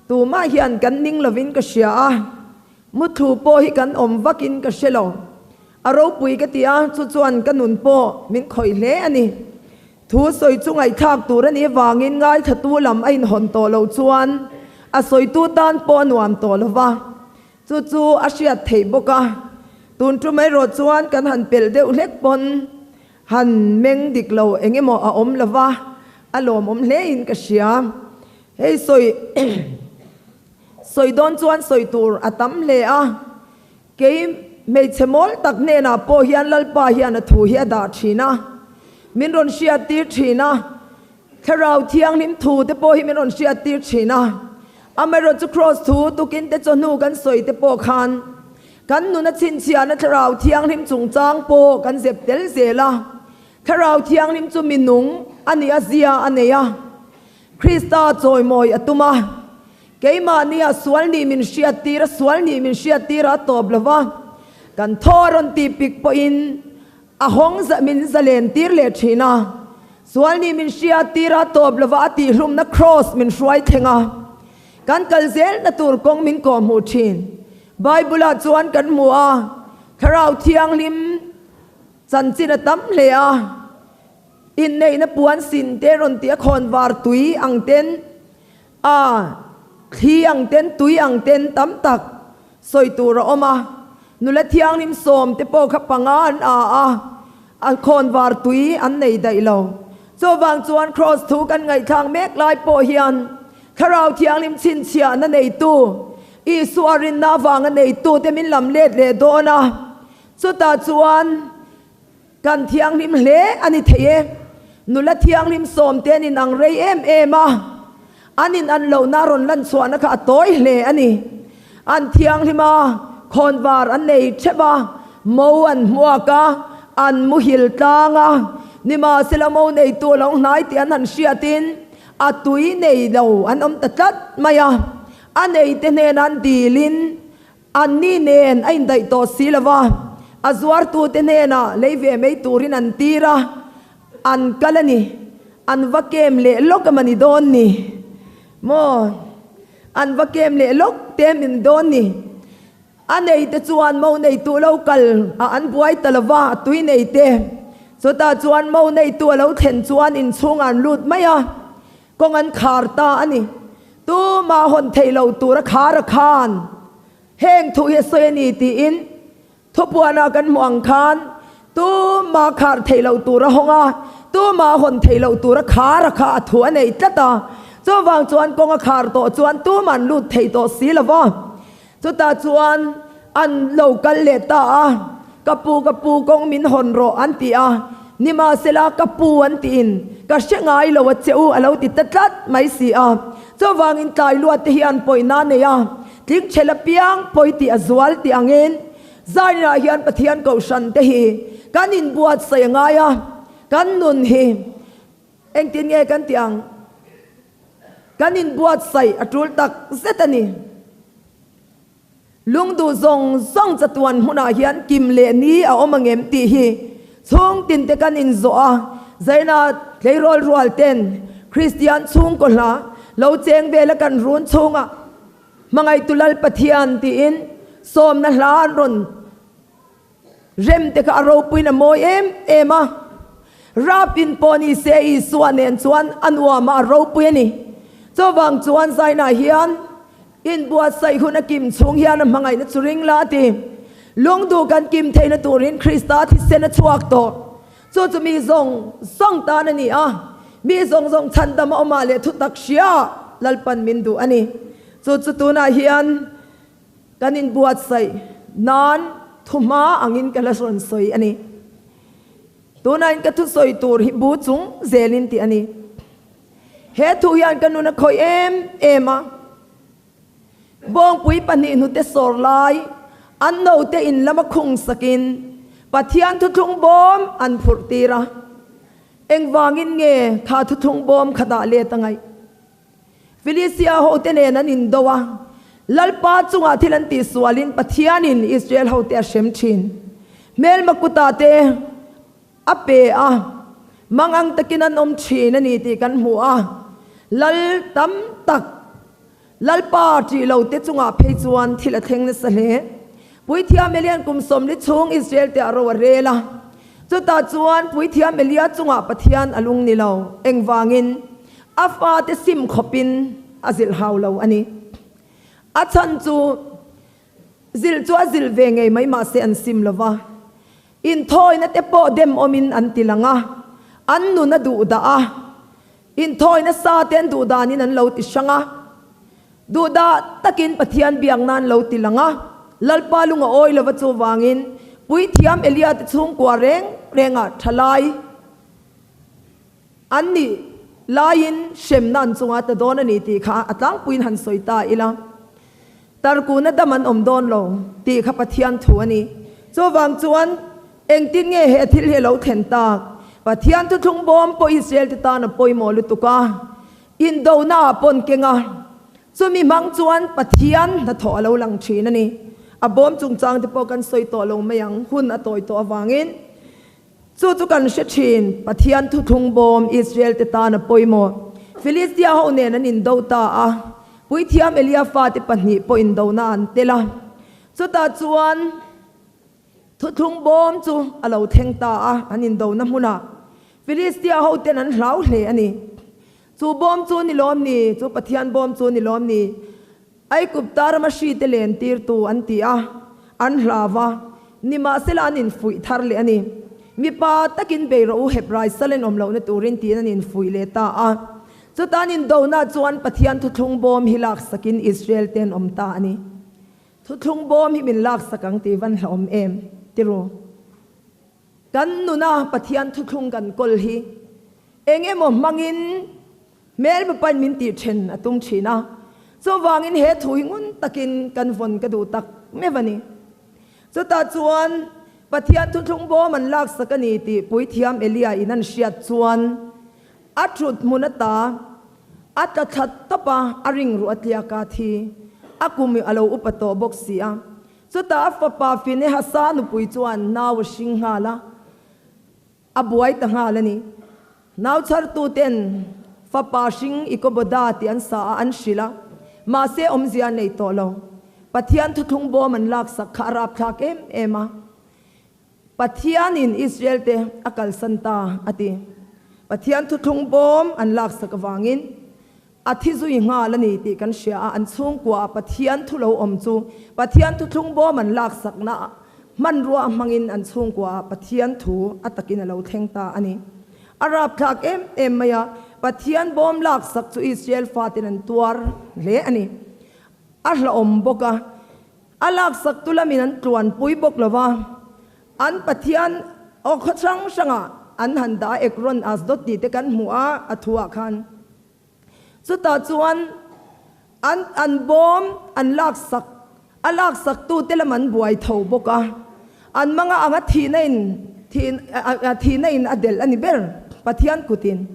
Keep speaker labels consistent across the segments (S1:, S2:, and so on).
S1: Tumah hian kan ning lovin ka hria a, mutthlu pawh hi kan awm vakin ka hre lo. A ropui ka ti a, chu chuan ka nun pawh min khawih hle a ni. Thu sawi chu ngaihthlak tur a nih avangin ngaithlatu lam a inhawn tawh loh chuan a sawitu tan pawh a nuam tawh lo va, chu chu a hriat theih bawk a. Tun tum erawh chuan kan han pelh deuh hlek pawn han meng dik lo eng emaw a awm lo va, a lawmawm hlein ka hria. Hei sawi sawi dawn chuan sawi tur a tam hle a. Kei hmeichhe mawl tak hnenah pawh hian Lalpa hian a thu hi a dah thin a, min rawn hriattir thin a, Thlarau Thianghlim thu te pawh hi min rawn hriattir thin a. Amaherawhchu chu Kraws thu tukin te chawhnu kan sawi te pawh khan kan nuna chhinchhiahna Thlarau Thianghlim chungchang pawh kan zep tel zel a. Thlarau Thianghlim chu mi nung a nih a zia a nei a, Krista chawimawi a tum a. Keimahnia sual nih min hriattir a, sual nih min hriattir a tawp lo va, kan thaw a rawn tih pik pawhin a hawng za min zalen tir leh thin a. Sual nih min hriattir a tawp lo va, a tihhlumna kraws min hruai thleng a, kan kal zelna tur kawng min kawhhmuh thin. Bible-ah chuan kan hmu a, Thlarau Thianghlim chanchin a tam hle a. Inneihna puan sin te rawn tih a khawn var tui ang ten a thli ang ten tui ang ten tam tak sawi tur a awm a. Nula thianghlim sawm te pawh kha panga an a a, a khawn var tui an nei daih lo. Chuvang chuan Kraws thu kan ngaihthlak mek lai pawh hian Thlarau Thianghlim chhinchhiahna neitu, Isua rinna avanga neitu te min lam let leh dawn a. Chutah chuan Kan thianghlim hle a ni thei e. Nula thianghlim sawmte an inang rei em em a, an inan lohna rawn lan chhuahna kha a tawi hle a ni. An thianghlim a, khawnvar an nei theuh a, mo an hmuak a, an muhil tlang a, nimahsela mo neitu a lo hnai tih an han hriatin a tui nei lo an awm ta tlat mai a, a neite hnena an dilin Anni nen a indaih tawh si lo va, a zuartute hnenah lei ve mai turin an tir a, an kal a ni. An va kem leh lawk em a ni dawn ni maw? An va kem leh lawk te em ni dawn ni? A neite chuan mo neitu lo kal a an buai ta lo va, a tui neite. Chutah chuan mo neitu a lo thlen chuan inchhungah an lut mai a. Kawng an khar ta a ni. Tumah hawn theih lo tura khar a khan heng thu hi a sawi a ni tiin thupuanah kan hmuh ang khan tumah khar theih loh tura hawng a, tumah hawn theih loh tura khar a kha a thu a nei tlat a. Chuvang chuan kawng a khar tawh chuan tumah an lut thei tawh si lo va. Chutah chuan an lo kal leh ta a, Ka pu, ka pu, kawng min hawn rawh an ti a, nimahsela ka pu an tiin ka hre ngai lo a che u a lo ti ta tlat mai si a. Chuvangin tlai luat te hian pawina nei a, tling chhel apiang pawi tih a zual tih angin Zainah hian Pathian kohhran te hi kan inbuatsaih a ngai a, kan nun hi engtin nge kan tih ang? Kan inbuatsaih a tul tak zet a ni. Lungduh zawng zawng chatuan hmunah hian kim leh ni a awm angem tih hi chhung tinte kan inzawh a, Zaina tleirawl rual ten Kristian chhungkaw hla lo cheng vela kan run chhungah Hmangaihtu Lal Pathian tiin sawmna hla an rawn Rem te kha a ropuiin a mawi em em a, rap in pawh ni se Isua nen chuan a nuam a, a ropui a ni. Chuvang chuan Zainah hian inbuatsaih hun a kim chhung hian a hmangaihna chu ring la a ti. Lungduh kan kim theihna turin Krista thisen a chhuak tawh. Chu chu mi zawng zawng tan a ni a, mi zawng zawng chhandam a awmah leh thutak hria Lalpan min duh a ni. Chu chu tunah hian Kan inbuatsaih nan thuhma angin ka la rawn sawi a ni. Tunain ka thusawi tur hi bu chung zelin tih a ni. He thu hian ka nun a khawih em em a. Bawngpui pahnihhnute sawr lai an note in lama khung sakin Pathian thuthlung bawm an phurh tir a. Engvangin nge kha thuthlung bawm kha dah let a ngaih? Filistia hote nen an indo a, Lalpa chungah thil an tihsualin Pathianin Israel hote a hrem thin. Hmelma kutah te a pe a, mangang takin an awm thin a ni tih kan hmu a, Lal tam tak. Lalpa ṭih lo te chungah phei chuan thil a thleng nasa hle. Puithiam Elia'n kum 40 chhung Israel te a ro a rel a. Chutah chuan Puithiam Elia chungah Pathian a lung ni lo. Engvangin? A fate sim khawpin a zilh hau lo a ni. A chhan chu zilh chu a zilh ve ngei mai mahse an sim lo va. Inthawina te pawh dem awmin an ti lang a, an nun a duh dah a. Inthawina sa te an duh danin an lo ti hrang a, duh dah takin Pathian biak nan lo ti lang a. Lalpa lung a awi lova chuvangin Puithiam Elia te chhungkua reng rengah thalai an nih laiin hremna an chunga ta dawn a ni tih kha a tlangpuiin han sawi ta ila. Tarkuna dam an awm dawn lo tih kha Pathian thu a ni. Chuvang chuan engtin nge he thil hi a lo thlen tak? Pathian thuthlung bawm pawh Israel te tan a pawimawh lutuk a, indona ah pawn keng a, chumi hmang chuan Pathian hnathawh a lo lang thin a ni. A bawm chungchang te pawh kan sawi tawh lo mai ang, hun a tawi tawh avangin. Chu chu kan hre thin, Pathian thuthlung bawm Israel te tan a pawimawh. Filistia ho nen an indo ta a, Puithiam Elia fate pahnih pawh indona an tel a. Chutah chuan thuthlung bawm chu a lo thleng ta a, an indona hmunah Filistia ho ten an hlau hle a ni. Chu bawm chu ni lawm ni? Chu Pathian bawm chu ni lawm ni? Aigupta rama hrite len tirtu an ti a, an hlau a, nimahsela an infuih thar leh a ni. Mipa takin bei rawh u, Hebrai sal in awm lohna turin tiin an infuih leh ta a. Chuta an indona chuan Pathian thuthlung bawm hi laksakin Israel te an awm ta a ni. Thuthlung bawm hi min laksak ang tih van hlauhawm em? Ti ru. Kan nuna Pathian thuthlung kan kawl hi eng emaw hmangin hmelma pain min tih then a tum thin a, chuvangin he thu hi ngun takin kan vawn ka duh tak meuh a ni. Chutah chuan Pathian thuthlung bawm an laksak a ni tih Puithiam Elia in an hriat chuan a thut hmun ata a tla thla tawp a, a ringruh a tliak a thi, a kum a lo upa tawh bawk si a. Chutah a fapa Finehasa nupui chuan nau a hring nghal a, a buai ta nghal a ni. Nau chhartuten fapa hring Ikoboda tih an sa a, an hrilh a, mahse awmzia a nei tawh lo. Pathian thuthlung bawm an laksak kha a rapthlak em em a. Pathianin Israelte a kalsan ta a ti. Pathian thuthlung bawm an laksak avangin A thi zui nghal a ni tih kan hria a, an chhungkua Pathian thu lo awm chu Pathian thuthlung bawm an laksakna hmanrua a hmangin an chhungkua Pathian thu a takin a lo thleng ta a ni. A rapthlak em em mai a, Pathian bawm laksak chu Israel faten an tuar hle a ni. A hlauhawm bawk a, a laksaktu lamin an tluanpui bawk lo va, an Pathian aw khaw hrang hrangah an han dah a, Ekron, Asdod tih te kan hmuh a, a thuah khan. Chutah chuan an an bawm an laksak a laksaktute lam an buai tho bawk a, an manga anga thihna in thihna in a delh a ni ber Pathian kutin.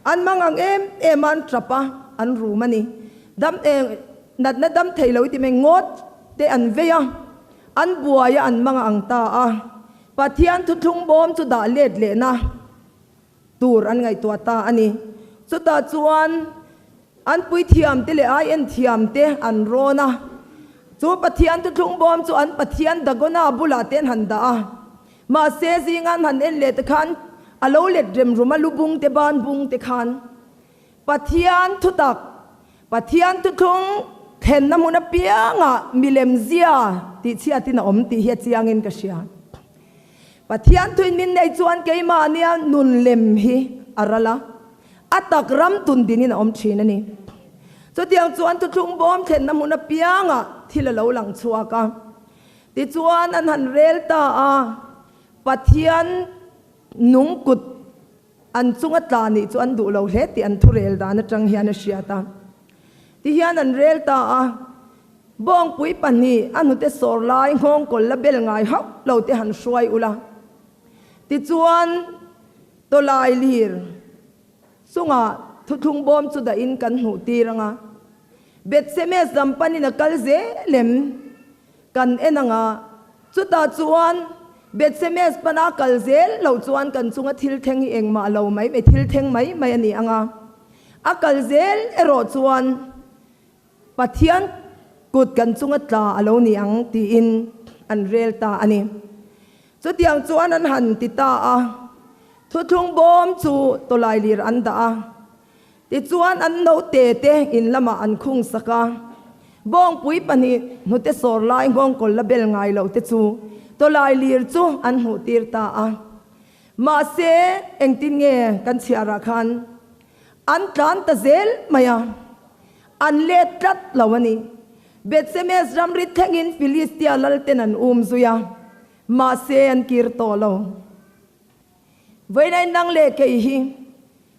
S1: An mang ang em em a an tap a, an rum a ni. Dam eng natna dam thei lo i ti mai ngawt te an vei a, an buai a an manga ang ta a. Pathian thuthlung bawm chu dah let lehna. Tur an ngaihtuah ta a ni. Chutah chuan an puithiamte leh ai enthiamte an rawn a. Chu Pathian thuthlung bawm chu an Pathian Dagona bulah te an han dah a. Mahse zinga an han en leh te khan a lo let rem rum a, lu bung te ban bung te khan Pathian thutak, Pathian thuthlung thlenna hmun apiangah milem zia tihchhiatin a awm tih hi a chiangin ka hria. Pathian thuin min nei chuan keimahnia nun lem hi a ral a, a tak ram tun dinin a awm thin a ni. Chutiang chuan thuthlung bawm thlenna hmun apiangah thil a lo lang chhuak a. Tichuan an han rel ta a, Pathian nung kut an chunga tla nih chu an duh lo hle tih an thurel dan atang hian a hriat a. Tihian an rel ta a, Bawngpui pahnih a hnute sawr lai nghawngkawl la bel ngai hauh lo te han hruai ula. Tichuan, tawlai lir chungah thuthlung bawm chu dahin kan hmuh tir ang a. Bethsemes lam panin a kal zel em kan en ang a, chutah chuan Bethsemes pana kal zel loh chuan kan chunga thil thleng hi engmah lo mai mai, thil thleng mai mai a ni ang a. A kal zel erawh chuan. Pathian kut kan chunga tla a lo ni ang tiin an rel ta a ni. Chutiang chuan an han ti ta a, thuthlung bawm chu tawlailir an dah a. Tichuan an naute te in lamah an khung sak a, bawngpui pahnih hnute sawr lai nghawngkawl la bel ngai loh te chu tawlailir chu an hmuh tir ta a. Mahse engtin nge kan chhiarah khan an tlan ta zel mai a, an let tlat lo a ni. Bethsemes ramri thlengin Filistia lalten an um zui a, mahse an kir tawh lo. Vawiin nang leh kei hi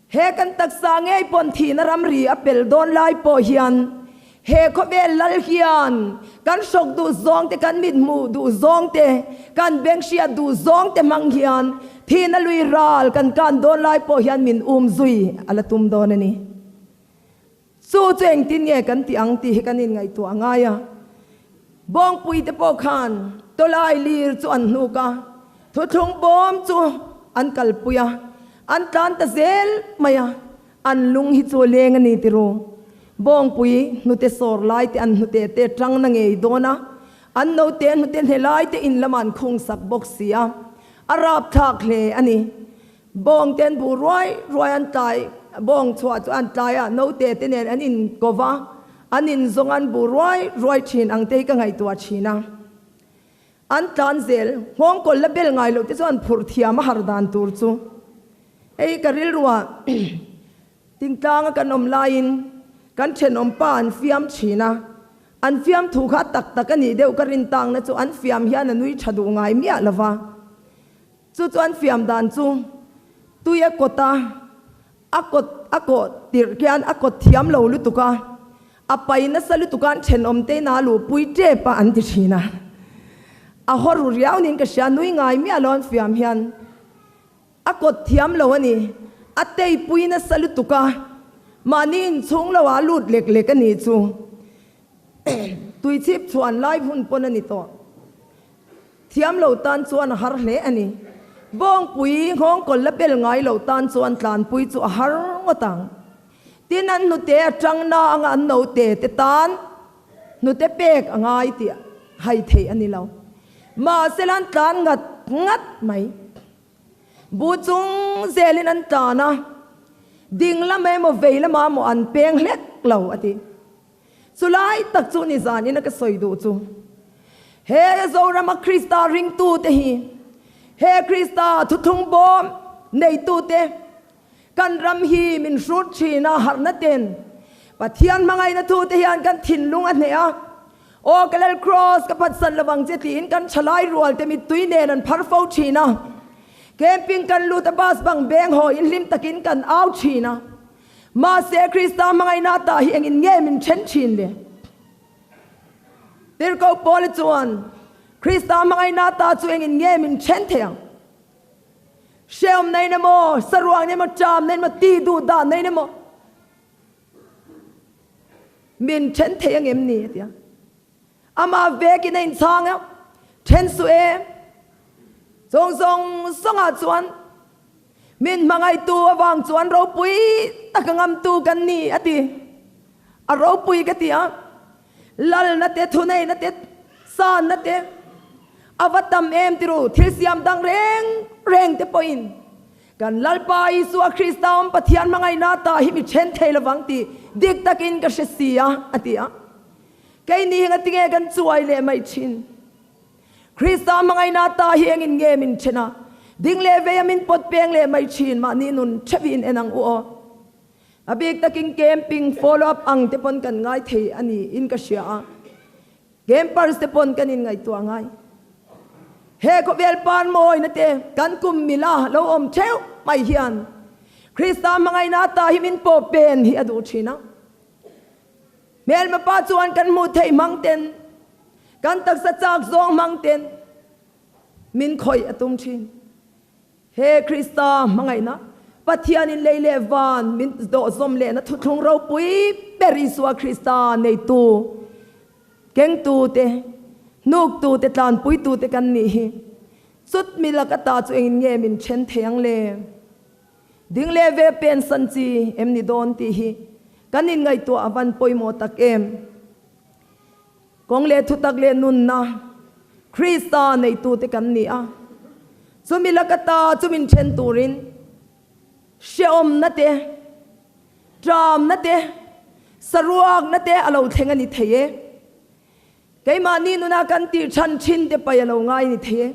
S1: he kan taksa ngei pawn thihna ramri a pel dawn lai pawh hian he khawvel lal hian kan hrawk duh zawng te, kan mit hmuh duh zawng te, kan beng hriat duh zawng te hmang hian thihna lui ral kan kan dawn lai pawh hian min um zui a la tum dawn a ni. Chu chu engtin nge kan tih ang tih hi kan inngaihtuah a ngai a. Bawngpui te pawh khan tawlai lir chu an hnuk a, thuthlung bawm chu an kalpui a, an tlan ta zel mai a, an lung hi chu a leng a ni ti ru. Bawngpui hnute sawr lai te an hnute te tang na ngei dawn a, an naute hnute hne lai te in lamah an khung sak bawk si a, a rapthlak hle a ni. Bawng ten bu ruai ruai an tlai, bawng chhuah chu an tlai a, naute te nen an in ko va, an in zawng an bu ruai ruai thin ang te hi ka ngaihtuah thin a. An tlan zel, nghawngkawl la bel ngai loh te chu an phurh thiam a har dan tur chu. Hei ka rilruah Tingtlanga kan awm laiin kan thenawm pa an fiam thin a, an fiam thu kha tak tak a nih deuh ka rin tangna chu an fiam hian a nui tha duh ngai miah lo va. Chu chuan fiam dan chu tui a kawt a, a kawt a kawh tirh khian a kawt thiam lo lutuk a, a pai nasa lutuk a an thenawm te ina luhpui tep a an ti thin a. A haw ru riau niin ka hria, nui ngai miah lo an fiam hian a kawt thiam lo a ni, a teipui nasa lutuk a, mahni inchhung lo ah a lut lek lek a nih chu. Tuichhip chhuan lai hun pawn a ni tawh. Thiam lo tan chuan a har hle a ni. Bawngpui nghawngkawl la bel ngai lo tan chuan tlanpui chu a har ngawt ang. Tin, an hnute a tang na anga an naute te tan hnute pek a ngai tih hai theih a ni lo. Mahsela an tlan ngat ngat mai. Bu chung zelin an tlan a, ding lamah emaw vei lamah emaw an peng hlek lo a ti. Chulai tak chu nizan in a ka sawi duh chu, he Zorama Krista ringtute hi, he Krista thuthlung bawm neitute, kan ram hi min hrut thin a, harhna ten Pathian hmangaihna thute hian kan thinlung a hneh a, Aw ka Lal Kraws ka phatsan lovang che tiin kan thalai rual te mittui nen an phar fo thin a, camping kan lut a bus bang beng haw in hlim takin kan au thin a. Mahse, Krista hmangaihna tah hi engin nge min then thin le? Tirhkoh Paula chuan, Krista hmangaihna tah chu engin nge min then thei ang? Hrehawm nei na maw, saruang nei maw, ṭam nei maw, ti duh dan nei na maw, min then thei angem ni? a ti a. Amah vekin a inchhang a, Then suh e, chawng zawng zawngah chuan min hmangaihtu avang chuan ropui taka ngamtu kan ni, a ti. A ropui ka ti a, lalna te, thuneihna te, sanna te a va tam em ti ru, thil siam dang reng reng te pawhin kan Lalpa Isua Krista awm Pathian hmangaihna tah hi mi then thei lovang tih dik takin ka hre si a, a ti a. Keini hi ngatinge kan chuai leh mai thin? Krista hmangaihna ta hi engin nge min then a, ding leh vei a min pawt peng leh mai thin? Mahni nun theuhin en ang u aw. A bik takin camping follow up ang te pawn kan ngai thei a ni in ka hria a, campers te pawn kan inngaihtuah ngai. He khawvel pan mawina te kan kum mila lo awm theuh mai hian Krista hmangaihna ta hi min pawh pen hi a duh thin a. Hmelma pa chuan kan hmuh theih hmang ten, kan taksa chak zawng hmang ten min khawih a tum thin. He Krista hmangaihna, Pathianin lei leh van min dawhzawm lehna thuthlung ropui ber Isua Krista neitu, kengtute, hnuktute, tlanpuitute kan nih hi. Chut mi laka ta chu engin nge min then thei ang le? Ding leh ve pen san chi em ni dawn tih hi kan inngaihtuah a van pawimawh tak em? Kawng leh thutak leh nunna Krista neitute kan ni a, chumi laka ta chu min then turin hrehawmna te, ṭamna te, saruakna te a lo thleng a ni thei e. Keimahni nuna kan tih chhan thin te pai a lo ngai ni thei e.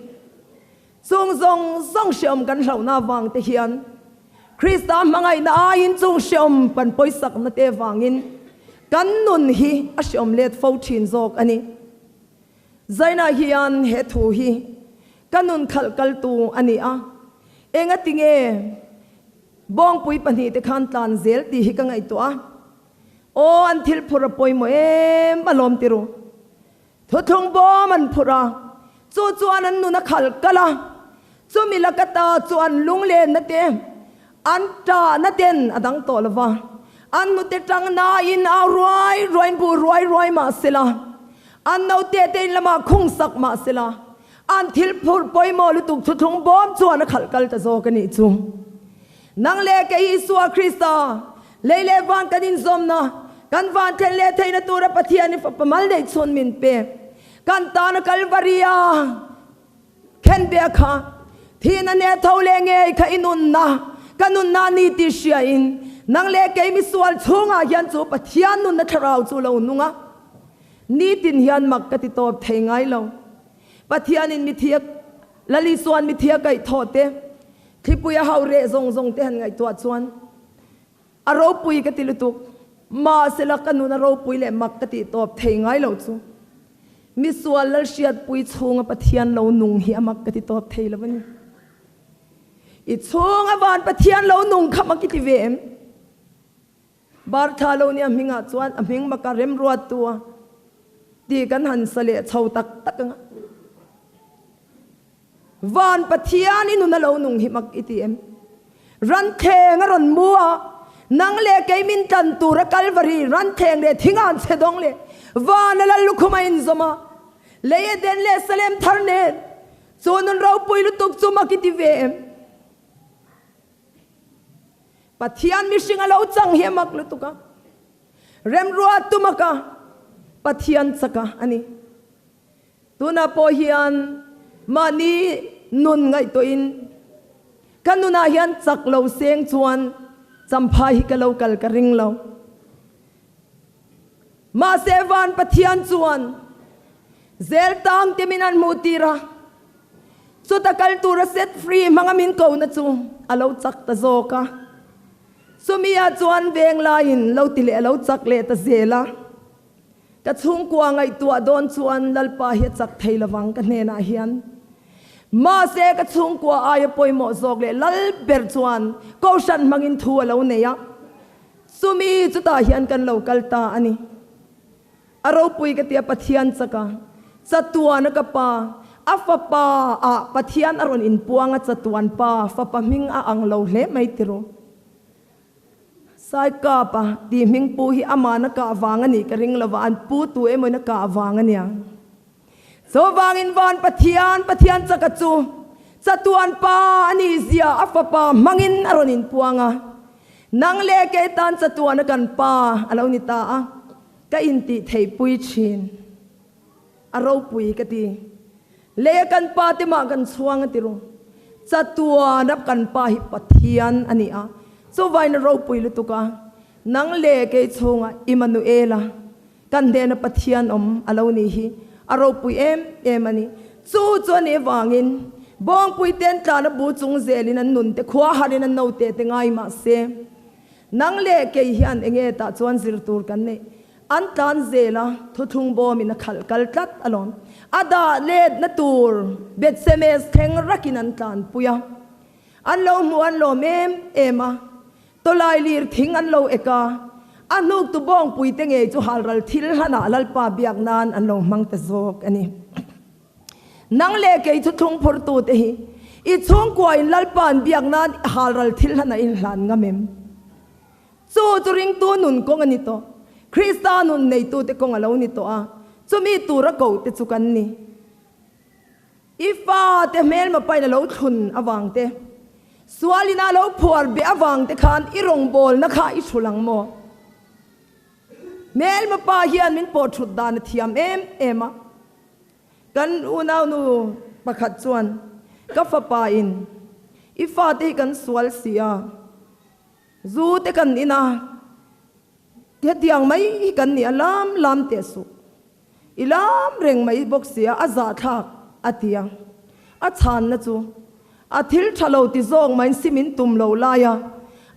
S1: Chung zawng zawng hrehawm kan hlauhna avang te hian Krista hmangaihna aiin chung hrehawm kan pawisakna te vangin kan nun hi a hrehawm let fo thin zawk a ni. Zaina hian he thu hi ka nun khalh kaltu a ni a, engatinge bawngpui pahnihte khan tlan zel tih hi ka ngaihtuah a. Aw, an thil phurh a pawimawh em alawm ti ru. Thuthlung bawm an phurh a, chu chuan an nun a khal kal a, chumi laka ta chu an lunglenna te, an tahna ten a dang tawh lo va, an hnute tang nain au ruai ruaiin buh ruai ruai mah sela, an naute te in lamah khung sak mah sela, an thil phurh pawimawh lutuk thuthlung bawm chuan a khalh kal ta zawk a nih chu. Nang leh kei Isua Krista, lei leh van kan inzawmna, kan van thlen leh theihna tura Pathian i Fapa mal neih chhun min pek. Kan tana Kalvaria khenbeh kha thihna neh tho leh ngei kha i nunna, ka nunna a ni tih hriain, nang leh kei misual chhungah hian chu Pathian nunna thlarau chu lo nung a. Nitin hian mak ka ti tawp thei ngai lo. Pathianin mithia, Lal Isua'n mithia kaih thawh te, Thlipui a hau reh zawng zawng te han ngaihtuah chuan a ropui ka ti lutuk. Mahsela ka nun a ropui leh mak ka tih tawp thei ngai lo chu misual Lalhriatpui chhunga Pathian lo nung hi a mak ka ti tawp thei lo a ni. I chhunga van Pathian lo nung kha mak i ti ve em? Bartha lo nia hmingah chuan a hming maka remruattu a tih kan han sa leh chho tak tak ang a. Van Pathian i nun a lo nung hi mak i ti em? Ranthleng a rawn mu a, nang leh kei min tlan tur a Kalvari ranthleng leh thingan chhe dawng leh van a lal lukhum a inzawm a, lei Eden leh Salem thar nen chu nun ropui lutuk chu mak i ti ve em? Pathian mihring a lo chang hi a mak lutuk a, remruat tumaka Pathian chaka a ni. Tunah pawh hian mahni nun ngaihtuahin ka nunah hian chak lo seng chuan champhai hi ka lo kal ka ring lo. Mahse van Pathian chuan zel tang te min han hmuh tir a, chuta kal tura set free hmanga min kohna chu a lo chak ta zawk a. Chumi ah chuan veng laiin lo ti leh a lo chak leh ta zel a. Ka chhungkua ngaihtuah dawn chuan Lalpa hi a chak thei lovang ka hnenah hian. Mahse ka chhungkua aia pawimawh zawk leh lal ber chuan Kohhran hmangin thu a lo nei a, chumi chutah hian kan lo kal ta a ni. A ropui ka tia Pathian chaka chatuan a ka pa, a fapa ah Pathian a rawn inpuang a chatuan pa fapa hming a ang lo hle mai tiraw. Saikapa tih hming pu hi amahna kah vang a nih ka ring lova, an pu tu emawin a kah vang a nia. Chuvangin van Pathian, Pathian chaka chu chatuan pa a nih zia a fapa hmangin a rawn inpuang a, nang leh kei tan chatuan a kan pa a lo ni ta a, ka intih theihpui thin. A ropui ka ti. Lei a kan pa te mah kan chhuang a ti ru. Chatuan a kan pa hi Pathian a ni a. Chuvain a ropui lutuk a. Nang leh kei chhungah Immanuela kan hnena Pathian awm a lo nih hi a ropui em em a ni. Chu chu a nih avangin Bawngpui te an tlan a bu chung zelin an nun te khua harin an note te ngai mah se nang leh kei hian enge tah chuan zir tur kan neih. An tlan zel a, thuthlung bawmin a khalh kal tlat alawm. A dah letna tur Bethsemes thleng rakin an tlanpui a. An lo hmuh an lawm em em a, tawlai lir thing an lo ek a, a hnuktu bawngpui te ngei chu halral thil hlanah Lalpa biak nan an lo hmang ta zawk a ni. Nang leh kei thuthlung phurtute hi i chhungkuain Lalpa'n biak nan halral thil hlanah in hlan ngam em? Chu chu ringtu nun kawng a ni tawh. Krista nun neitute kawng a lo ni tawh a, chumi tura kote chu kan ni. I fate hmelma pain a lo thlun avang te, sualin a lo phuar beh avang te khan i rawngbawlna kha i hrul ang maw? Hmelma pa hian min pawh thut dan a thiam em em a. Kan unaunu pakhat chuan ka fapa in i fate hi kan sual si a, zu te kan in a, hetiang mai hi kan ni a, lam lam teh suh. I lam reng mai bawk sia a zahthlak a ti a. A chhanna chu a thil tha lo ti zawk main sim in tum lo lai a,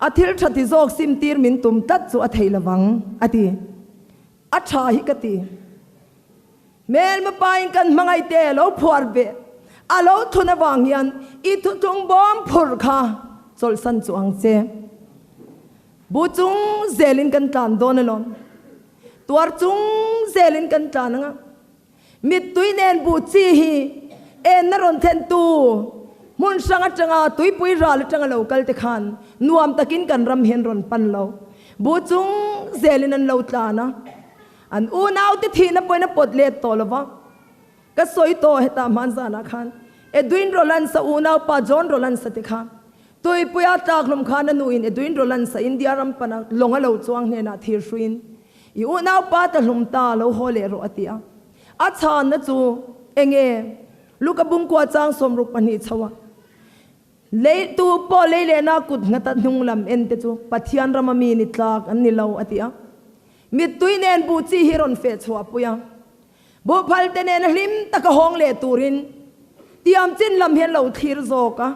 S1: a thil tha ti zawk sim tir min tum tlat chu a thei lovang a ti. A tha hi ka ti. Hmelma pain kan hmangaihte lo phuar ve a lo thun avang hian i thuthlung bawm phur kha chawlhsan chu ang che. Bu chung zelin kan tlan dawn alawm. Tuar chung zelin kan tlan ang a, mittui nen buh chi hi enna rawn thlentu hmun hrang atanga tuipui ral atanga lo kal te khan nuam takin kan ram hian rawn pan lo. Buh chung zelin an lo tlan a, an unaute thihna pawhin a pawt let tawh lo va. Ka sawi tawh hetah hmanzanah khan Edwin Rollins-a unaupa John Rollins-a te kha Tuipuia tlakhlum khan a nuin Edwin Rollins-a India ram pana lawng a lo chuang hnenah thir hruiin i unaupa ta hlum ta lo haw leh rawh a ti a. A chhanna chu enge? Luka bungkua chang 62 chho a lei tu pawh lei lehna kut nghata hnung lam en te chu Pathian rama mi ni tlak an ni lo a ti a. Mittui nen buh chi hi rawn feh chhuah pui a. Buhphal te nena hlim taka hawng leh turin tiam chin lam hian lo thlir zawk a,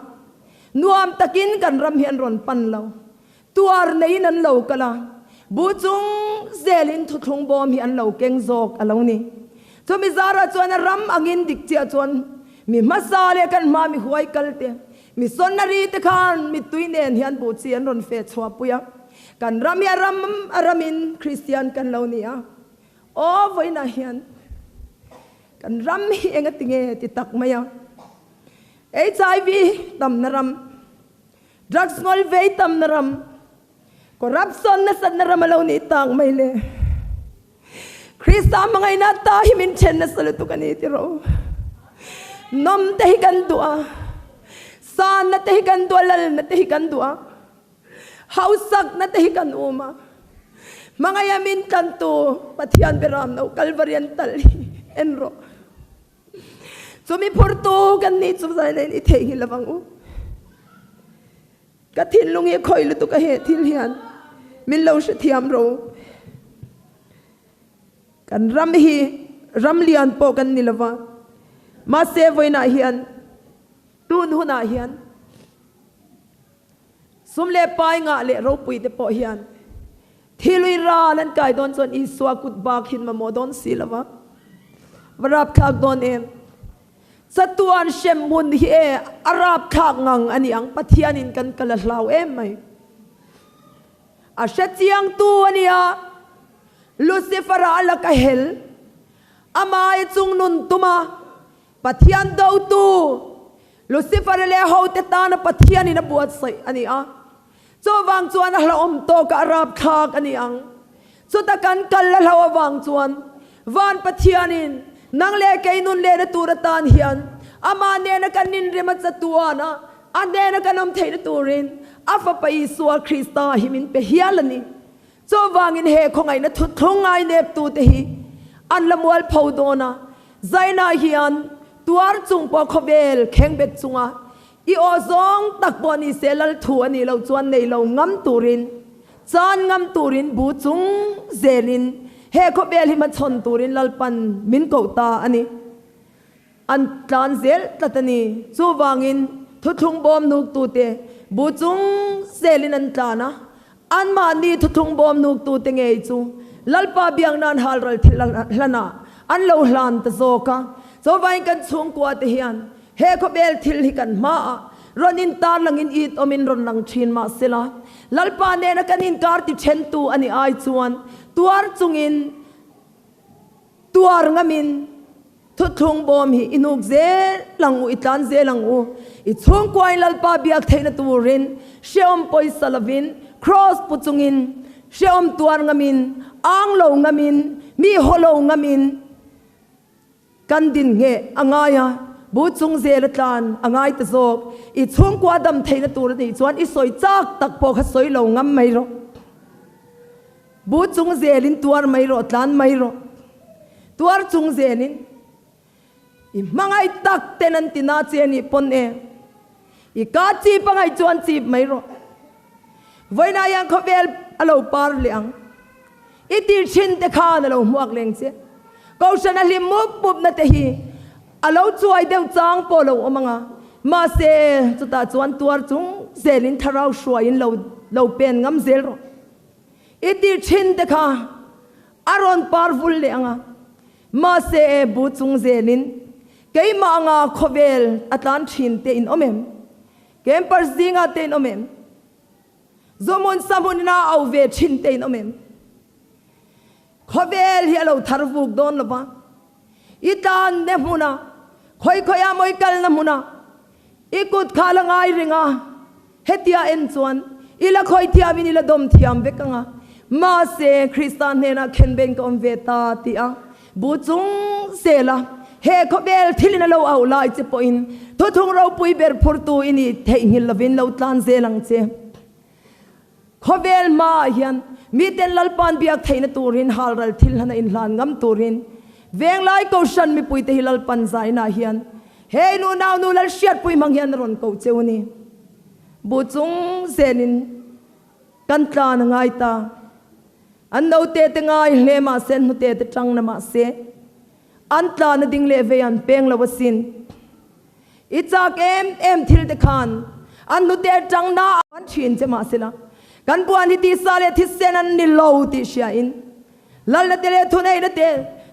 S1: nuam takin kan ram hi an rawn pan lo. Tuar neiin an lo kal a, buh chung zelin thuthlung bawm hi an lo keng zawk a lo ni. Chumi zarah chuan a ram angin dik chiah chuan mi hmasa leh kan hma mi huai kal te, missionary te khan mittui nen hian buh chi an rawn feh chhuah pui a. Kan ram hi a ram a ramin Kristian kan lo ni a. Aw vawiinah hian kan ram hi enga tinge ti tak mai a, HIV tamna ram, drugs ngawl vei tamna ram, corruption nasatna ram a lo nih tak mai le. Krista hmangaihna ta hi min then nasa lutuk a ni ti rawh u. Nawm te hi kan duh a, sanna te hi kan duh a, lalna te hi kan duh a. Hausakna te hi kan um a, hmangaih a min tlantu Pathian Beram no Kalvari an talh hi en rawh. Chumi phurtu kan nih chu zai nei i theihnghilh lovang u. Ka thinlung hi khawi lutuk a he thil hian min lo hrethiam ro. Kan ram hi ram lian pawh kan ni lova, mahse vawiinah hian tun hunah hian Sum leh pai ngah leh ropui te pawh hian thilui ral an kai dawn chuan Isua kut bak hin mamawh dawn si lo va, va rapthlak dawn em? Chatuan hrem hmun hi e a rapthlak ngang a ni ang, Pathianin kan kal a hlau em mai. A hrechiangtu a nia, Lucifer-a a laka hel, amah i chung nun tuma Pathian dotu Lucifer leh hote tana Pathianin a buatsaih a ni a. Chuvang chuan a hlauhawm tawkah a rapthlak a ni ang. Chuta kan kal a hlauh avang chuan Van Pathianin nang leh kei nun lehna tur atan hian amah nena kan inrem a chatuan a, a hnena kan awm theihna turin a Fapa Isua Krista hi min pe hial a ni. Chuvangin he khawngaihna thuthlung ngaineptute hi an la mualpho dawn a, Zaina hian tuar chung pawh khawvel khengbet chunga i aw zawng tak pawh ni se lal thu a nih loh chuan nei lo ngam turin, chan ngam turin bu chung zelin he khawvel hi hmachhawn turin Lalpan min koh ta a ni. An tlan zel tlat a ni. Chuvangin thuthlung bawm nuktute bu chung zelin an tlan a, anmahni thuthlung bawm nuktute ngei chu Lalpa biak nan halral thil hlanah an lo hlan ta zawk a. Chuvangin kan chhungkuate hian he khawvel thil hi kan hmaah rawn intar langin it awmin rawn lang thin mah sela, Lalpa nena kan inkar ti thentu a nih ai chuan tuar chungin tuar ngamin Thuthlung bawm hi i hnuk zel ang u, i tlan zel ang u. I chhungkuain Lalpa biak theihna turin hrehawm pawisa lovin, kraws pu chungin, hrehawm tuar ngamin, ang lo ngamin, mi haw lo ngamin kan din ngheh a ngai a, bu chung zel a tlan a ngai ta zawk. I chhungkua dam theihna tur a nih chuan i sawi chak tak pawh kha sawi lo ngam mai rawh. Bu chung zelin tuar mai rawh, tlan mai rawh. Tuar chung zelin i hmangaih tak ten an ti na che anih pawn e. I ka chip angaih chuan chip mai rawh. Vawiinah hian khawvel a lo par leh ang. I tir thin te khan a lo hmuak leng che. Kohhran a hlim mup mup na te hi a lo chuai deuh chang pawh lo awm ang a, mahse chutah chuan tuar chung zelin thlarau hruaiin lo lo pen ngam zel rawh. I tir thin te kha a rawn par vul leh ang a, mahse bu chung zelin keimah anga khawvel a tlan thin te in awm em? Campers zingah te in awm em? Zawhmun sahmun ina au ve thin te in awm em? Khawvel hi a lo thar vuk dawn lo va, i tlan ne hmuna, khawi khawiah maw i kalna hmuna, i kut kha la ngai reng a, hetia en chuan i la khawi thiamin i la dawm thiam vek ang a, mahse Krista hnenah khenbein ka awm ve ta ti a, Bu chung zela he khawvel thilin a lo auh lai che pawhin thuthung ropui ber phurtu i nih theihnghilh lovin lo tlan zel ang che. Khawvel hmaah hian miten Lalpa'n biak theihna turin halral thil hlan a inhlan ngam turin Venglai Kohhran mipuite hi Lalpan zainah hian he nu nau nu Lalhriatpui hmang hian a rawn koh cheu a ni. Bu chung zelin kan tlan a ngai ta. An naute te ngai hle mahse an hnute te tang na mahse an tlan a ding leh vei an peng lo asin. I chak em em thil te khan an hnute tang na an thin che mahse la kan buan hi tisa leh thisen an ni lo tih hria in Lalna te leh thuneihna te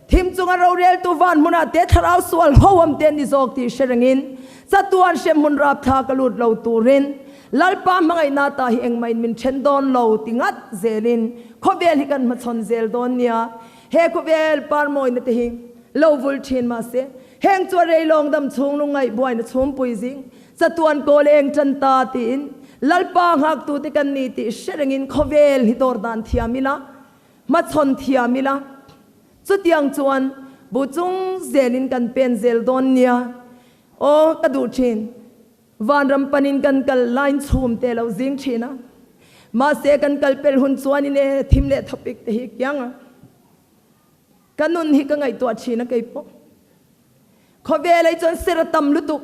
S1: thim chunga roreltu van hmunah te thlarau sual ho awm te an ni zawk tih hre rengin chatuan hremhmun rapthlak a lut lo turin Lalpa hmangaihna ta hi engmah in min then dawn lo ti ngat zelin khawvel hi kan hmachhawn zel dawn nia. He khawvel parmawina te hi lo vul thin mahse heng chu a reilawng dam chhung lungngaih buaina chhumpui zing chatuan kawl eng tan ta tiin Lalpa nghaktute kan ni tih hre rengin khawvel hi dawr dan thiam ila, hmachhawn thiam ila. Chutiang chuan bu chung zelin kan pen zel dawn nia. Aw ka duh thin. Vanram panin kan kal line chhum te lo zing thin a, mahse kan kal pel hun chuanin e thim leh thawpik te hi kiang a, ka nun hi ka ngaihtuah thin a keipawh. Khawvel ei chuan ser a tam lutuk,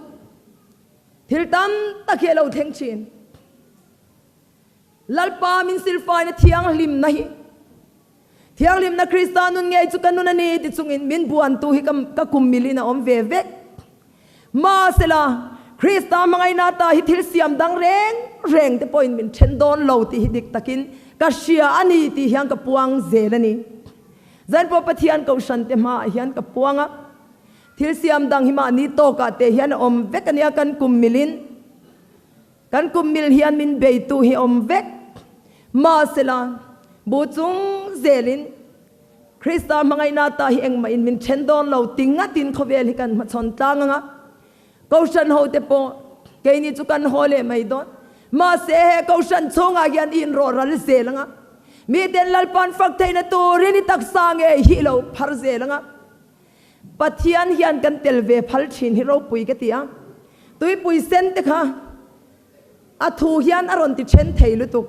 S1: thil tam tak hi a lo thleng thin. Lalpa min silfaina thianghlimna hi Thianghlimna Krista nun ngei chu ka nun a ni ti chungin min buantu hi ka kum milin a awm ve vek. Mahsela, Krista hmangaihna ta hi thil siam dang reng reng te pawhin min then dawn lo tih hi dik takin ka hria a ni tih hian ka puang zel a ni. Zainpawh Pathian Kohhran te hmaah hian ka puang a, thil siam dang hi mahni tawkah te hian a awm vek a nia kan kum milin. Kan kum mil hian min beitu hi awm vek. Mahsela, bu chung zelin Krista hmangaihna ta hi engmah in min then dawn lo ti ngatin khawvel hi kan hmachhawn tlang anga Kohhran ho te pawh keini chu kan haw leh mai dawn. Mahse, he Kohhran chhungah hian i inrawh ral zel anga miten Lalpa'n fak theihna turin i taksa ngei hi i lo phar zel anga Pathian hian kan tel ve phal thin hi ropui ka ti a, tuipui sen te kha a thu hian a rawn ti then thei lutuk.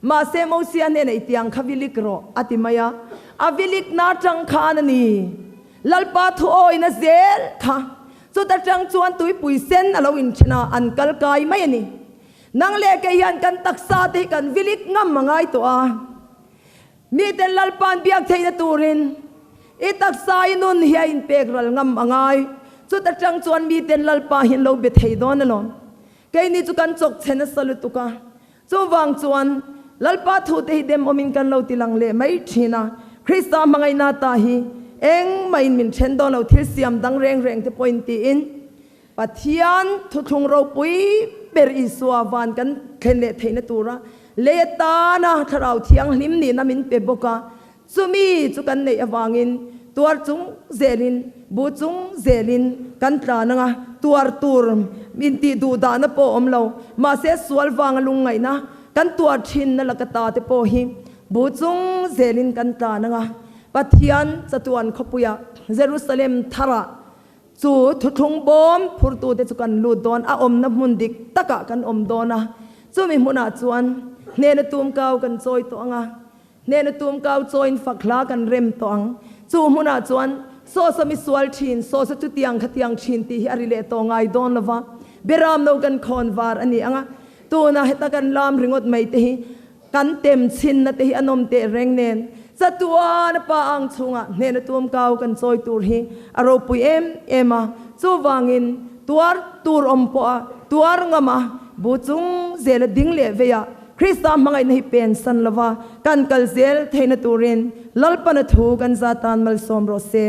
S1: Mahse Mosia hnenah i tiang kha vilik rawh a ti mai a, a vilik na tang khan a ni. Lalpa thu awina zel kha chuta tang chuan tuipui sen a lo inthen a, an kal kai mai a ni. Nang leh kei hian kan taksa te hi kan vilik ngam a ngai tawh a. Miten Lalpa'n biak theihna turin i taksa i nun hi a inpek ral ngam a ngai. Chuta tang chuan miten Lalpa hi an lo be thei dawn alawm. Keini chu kan chawk che nasa lutuk a. Chuvang chuan Lalpa thute hi dem awmin kan lo ti lang leh mai thin a. Krista hmangaihna ta hi engmahin min then dawn lo thil siam dang reng reng te pawhin tiin Pathian thuthlung ropui ber Isua van kan thlen leh theihna tura lei atana Thlarau Thianghlim nihna min pe bawk a, chumi chu kan neih avangin tuar chung zelin, bu chung zelin kan tlan anga tuar tur intih duh dahna pawh awm lo. Mahse sual vanga lungngaihna kan tuar thinna laka ta te pawh hi bu chung zelin kan tlan anga Pathian chatuan khawpuiah Jerusalem tharah Chu thuthlung bawm phurtute chu kan lut dawn, a awmna hmun dik takah kan awm dawn a, chumi hmunah chuan hnena tum kau kan chawi tawh ang a. Hnena tum kau chawiin fak hla kan rem tawh ang. Chu hmunah chuan Sawsa mi sual thin, Sawsa chu tiang kha tiang thin tih hi a ri leh tawh ngai dawn lo va, Beram no kan khawn var a ni ang a, tuna heta kan lam ringawt mai te hi kan tem chhinna te hi a nawm teh reng nen chatuan a pa ang chhungah hnena tum kau kan chawi tur hi a ropui em em a, chuvangin tuar tur awm pawh a tuar ngam a, bu chung zela ding leh vei ah Krista hmangaihna hi pen san lova kan kal zel theihna turin Lalpana thu kan za tan malsawm rawh se.